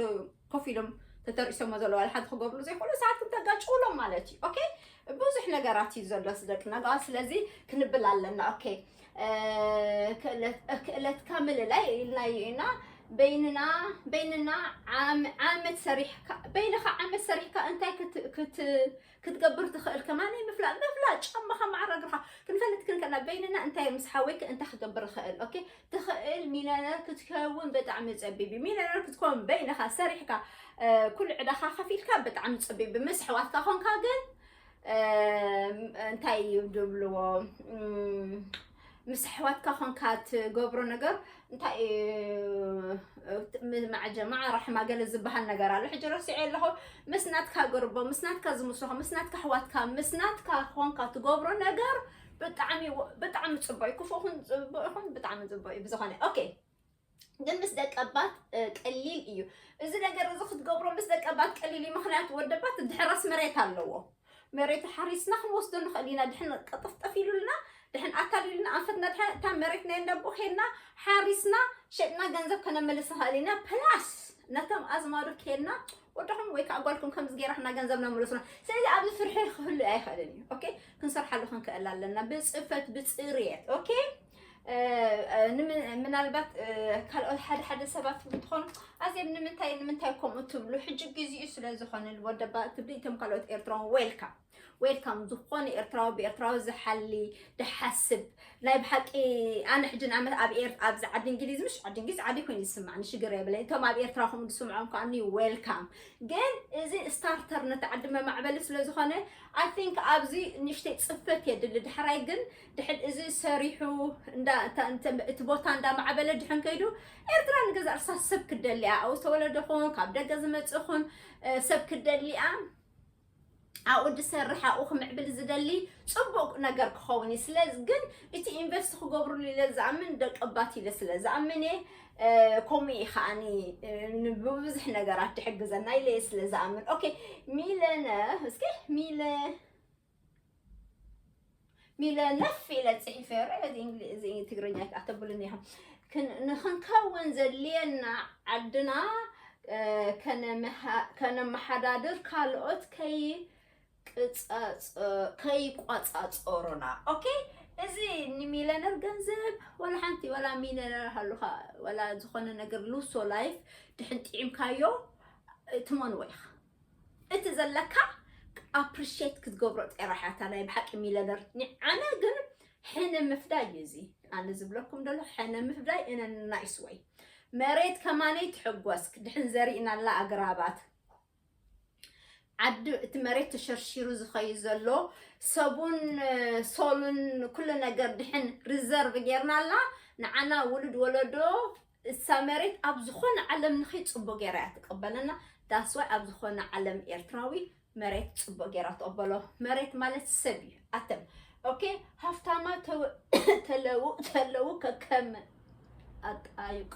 ኮፍ ኢሎም ተተርኢሶሞ ዘለዉ ዋላ ሓንቲ ክገብሩ ዘይክእሉ፣ ንስኻትኩም ተጋጭውሎም ማለት እዩ። ኦኬ፣ ብዙሕ ነገራት እዩ ዘሎ ደቂ ነጋውስ። ስለዚ ክንብል ኣለና። ኦኬ፣ እ፣ ክእለት-፣ ክእለትካ ምልላይ ኢልናዮ ኢና። በይንና፣ በይንና ዓም-፣ ዓመት ሰሪሕካ፣ በይንኻ ዓመት ሰሪሕካ እንታይ ክት-፣ ክት-፣ ክትገብር ትኽእል ከማን ምፍላጥ፣ ምፍላጥ፣ ጫማኻ ማዕረ እግርኻ ክንፈልጥ ክንከና በይንና እንታይ ምስ ሓወይክ እንታይ ክገብር ይኽእል። ኦኬ፣ ትኽእል ሚልዮነር ክትከውን ብጣዕሚ ጸቢብ እዩ። ሚልዮነር ክትከውን በይንኻ ሰሪሕካ፣ እ፣ ኩሉ ዕዳኻ ከፊልካ ብጣዕሚ ጸቢብ እዩ። ምስ ኣሕዋትካ ኮንካ ግን፣ እ፣ እንታይ እዩ ድብልዎ? እም፣ ምስ ኣሕዋትካ ኾንካ ትገብሮ ነገር እንታይ እዩ? ም- ማዕጀማ ራሕማ ገለ ዝበሃል ነገር ኣሎ። ሕጂ ረሲዐ ኣለኹ። ምስ ናትካ ገርቦ፣ ምስ ናትካ ዝምስልኻ፣ ምስ ናትካ ኣሕዋትካ፣ ምስ ናትካ ኾንካ ትገብሮ ነገር ብጣዕሚ ወ- ብጣዕሚ ጽቡቅ እዩ። ክፉእ ይኹን ጽቡቅ ይኹን ብጣዕሚ ጽቡቅ እዩ። ብዝኾነ ኦኬ፣ ግን ምስ ደቀባት ቀሊል እዩ እዚ ነገር እዚ ክትገብሮ። ምስ ደቀባት ቀሊል እዩ፣ ምክንያቱ ወደባት ድሕረስ መሬት ኣለዎ። መሬት ሓሪስና ክንወስዶ ንኽእል ኢና። ድሕን ቀጠፍጠፍ ኢሉልና፣ ድሕን ኣታል ኢሉልና ኣንፈትና፣ ድሕን እታ መሬት ናይ እንዳቦ ኬድና ሓሪስና ሸጥና ገንዘብ ከነመልስ ንኽእል ኢና። ፕላስ ነቶም ኣዝማዶ ኬድና ወደኹም ወይ ከዓ ጓልኩም ከምዚ ገይራ ህና ገንዘብ ነምልሱና። ስለዚ ኣብዚ ፍርሒ ክህሉ ኣይኽእልን እዩ። ኦኬ፣ ክንሰርሓሉ ክንክእል ኣለና ብፅፈት ብፅርየት። ኦኬ፣ ምናልባት ካልኦት ሓደ ሓደ ሰባት እንትኾኑ ኣዜብ ንምንታይ ንምንታይ ከምኡ ትብሉ? ሕጂ ግዜኡ ስለ ዝኾነ ወደባ ትብሊ። እቶም ካልኦት ኤርትራውን ዌልካም ዌልካም። ዝኾነ ኤርትራዊ ብኤርትራዊ ዝሓሊ ድሓስብ ናይ ብሓቂ። ኣነ ሕጂ ንኣመት ኣብ ኤር ኣብዚ ዓዲ እንግሊዝ፣ ምሽ ዓዲ እንግሊዝ ዓዲ ኮይኑ ዝስማዕኒ ሽግር የብለይ። እቶም ኣብ ኤርትራ ከምኡ ዝስምዖም ከኣኒ ዌልካም። ግን እዚ ስታርተር ነቲ ዓዲ መማዕበሊ ስለ ዝኾነ ኣይ ቲንክ ኣብዚ ንእሽተይ ፅፈት የድሊ። ድሕራይ ግን ድሕን እዚ ሰሪሑ እንዳ እታ- እንተ- እቲ ቦታ እንዳማዕበለ ድሕን ከይዱ ኤርትራ ንገዛ ርሳ ሰብ ክደሊያ፣ ኣብ ዝተወለደ ኹን ካብ ደገ ዝመፅእ ኹን ሰብ ክደሊያ ኣብኡ ዝሰርሕ ኣብኡ ክምዕብል ዝደሊ ፅቡቅ ነገር ክኸውን እዩ። ስለዚ ግን እቲ ኢንቨስት ክገብርሉ ኢለ ዝኣምን ደቀባት ኢለ ስለ ዝኣምን እየ። ከምኡ እዩ ከዓኒ ብብዙሕ ነገራት ትሕግዘና ኢለ እየ ስለ ዝኣምን። ኦኬ፣ ሚለነ እስኪ ሚለ ሚለ ነፍ ኢለ ፅሒፈ ረ እዚ እንግሊ- እዚ ትግርኛ ኣተብሉኒ ኢኹም። ክን- ንክንከውን ዘድልየና ዓድና ከነመሓዳድር ካልኦት ከይቆፃፀሩና። ኦኬ፣ እዚ ንሚለነር ገንዘብ ወላ ሓንቲ ወላ ሚለነር ሃሉካ ወላ ዝኾነ ነገር ሉሶ ላይፍ ድሕን ጥዒምካዮ ትመንዎ ኢኻ። እቲ ዘለካ ኣፕሪሼት ክትገብሮ ጥራሕ እታ ናይ ብሓቂ ሚለነር። ንዓና ግን ሕነ ምፍዳይ እዩ እዚ ኣነ ዝብለኩም ደሎ ሕነ ምፍዳይ እነ ናይስ ወይ መሬት ከማነይ ትሕጎስ ድሕን ዘሪእናላ ኣግራባት ዓዲ እቲ መሬት ተሸርሺሩ ዝኸዩ ዘሎ ሰቡን ሶሉን ኩሉ ነገር ድሕን ሪዘርቭ ጌርናላ ንዓና ውሉድ ወለዶ እሳ መሬት ኣብ ዝኾነ ዓለም ንኸይ ፅቡቅ ገይራ እያ ትቀበለና። ዳስዋይ ኣብ ዝኾነ ዓለም ኤርትራዊ መሬት ፅቡቅ ገይራ ትቀበሎ። መሬት ማለት ሰብ እዩ። ኣተም ኦኬ። ሃፍታማ ተው- ተለው ተለው ከከም ኣጣይቅ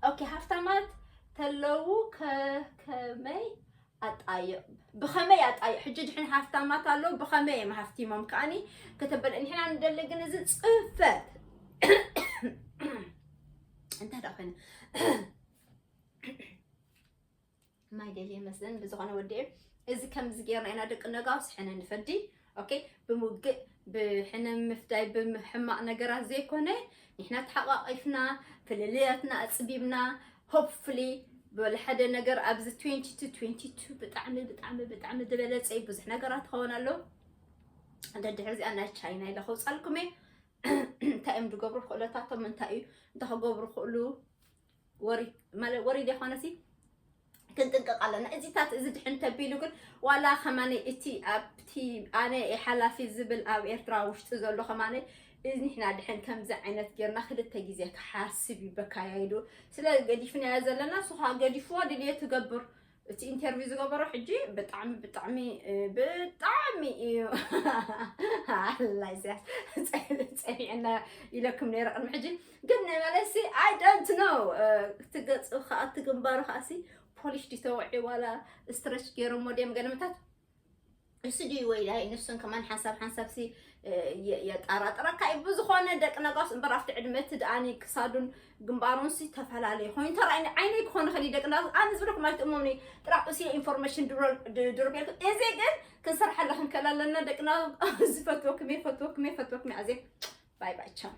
ኦኬ። ሃፍታማት ተለው ከከመይ ኣጣይቕ ብኸመይ ኣጣይቕ ሕጂ ድሕን ሃፍታማት ኣለዉ ብኸመይ እዮም ሃፍቲሞም ከዓኒ ከተበል ንሕና ንደሊ ግን እዚ ፅፈት እንታይ ዳ ኮይነ ማይ ደልየ መስለን ብዝኾነ ወዲኤ እዚ ከምዚ ጌርና ኢና ደቂ ነጋውስ ሕነ ንፈዲ ኦኬ። ብምውግእ ብሕነ ምፍዳይ ብሕማቕ ነገራት ዘይኮነ ንሕና ተሓቋቂፍና ፍልልያትና ኣፅቢብና ሆፕፍሊ ብወለ ሓደ ነገር ኣብዚ ትዌንቲ ቱ ትዌንቲ ቱ ብጣዕሚ ብጣዕሚ ብጣዕሚ ዝበለፀ እዩ። ብዙሕ ነገራት ትኸውን ኣሎ። ደድሕሪ እዚኣ ናይ ቻይና ኢለ ከውፃልኩም እየ። እንታይ እዮም ዝገብሩ ክእለታቶም እንታይ እዩ እንታይ ክገብሩ ክእሉ ወሪ ማለት ወሪ ዘይኮነሲ ክንጥንቀቕ ኣለና። እዚታት እዚ ድሕን ተቢሉ ግን ዋላ ከማነ እቲ ኣብቲ ኣነ እየ ሓላፊ ዝብል ኣብ ኤርትራ ውሽጢ ዘሎ ከማነ እዚ ንሕና ድሕን ከምዚ ዓይነት ጌርና ክልተ ግዜ ክሓስብ እዩ በካያይዱ ስለ ገዲፍናዮ ዘለና ንሱ ከዓ ገዲፍዎ ድልዮ ትገብር። እቲ ኢንተርቪው ዝገበሮ ሕጂ ብጣዕሚ ብጣዕሚ ብጣዕሚ እዩ ኣላ ኢሳያስ ፀኒዕና ኢለኩም ነይረ ቅድሚ ሕጂ ግን ናይ ማለትሲ I don't know እቲ ገፁ ከዓ እቲ ግንባሩ ከዓሲ ፖሊሽ ድዩ ተወዒ ዋላ ስትረች ገይሮሞ ድዮም ገለመታት እሱ ድዩ ወይ ዳይ ንሱን ከማን ሓንሳብ ሓንሳብሲ የጣራጥረካ እዩ ብዝኾነ ደቂ ነጋውስ እምበር ኣብቲ ዕድመ እቲ ደኣኒ ክሳዱን ግንባሩንሲ ተፈላለዩ ኮይኑ ተራእይኒ ዓይነይ ክኾን ይኽእል እዩ ደቂ ነጋውስ ኣነ ዝብለኩም ኣይትእመኑኒ ጥራሕ ቁስየ ኢንፎርሜሽን ድርቤልኩም እዚ ግን ክንሰርሓለ ክንከል ኣለና ደቂ ነጋውስ ዝፈትወኩም እየ ፈትወኩም እየ ፈትወኩም እየ ኣዜ ባይ ባይ ቻው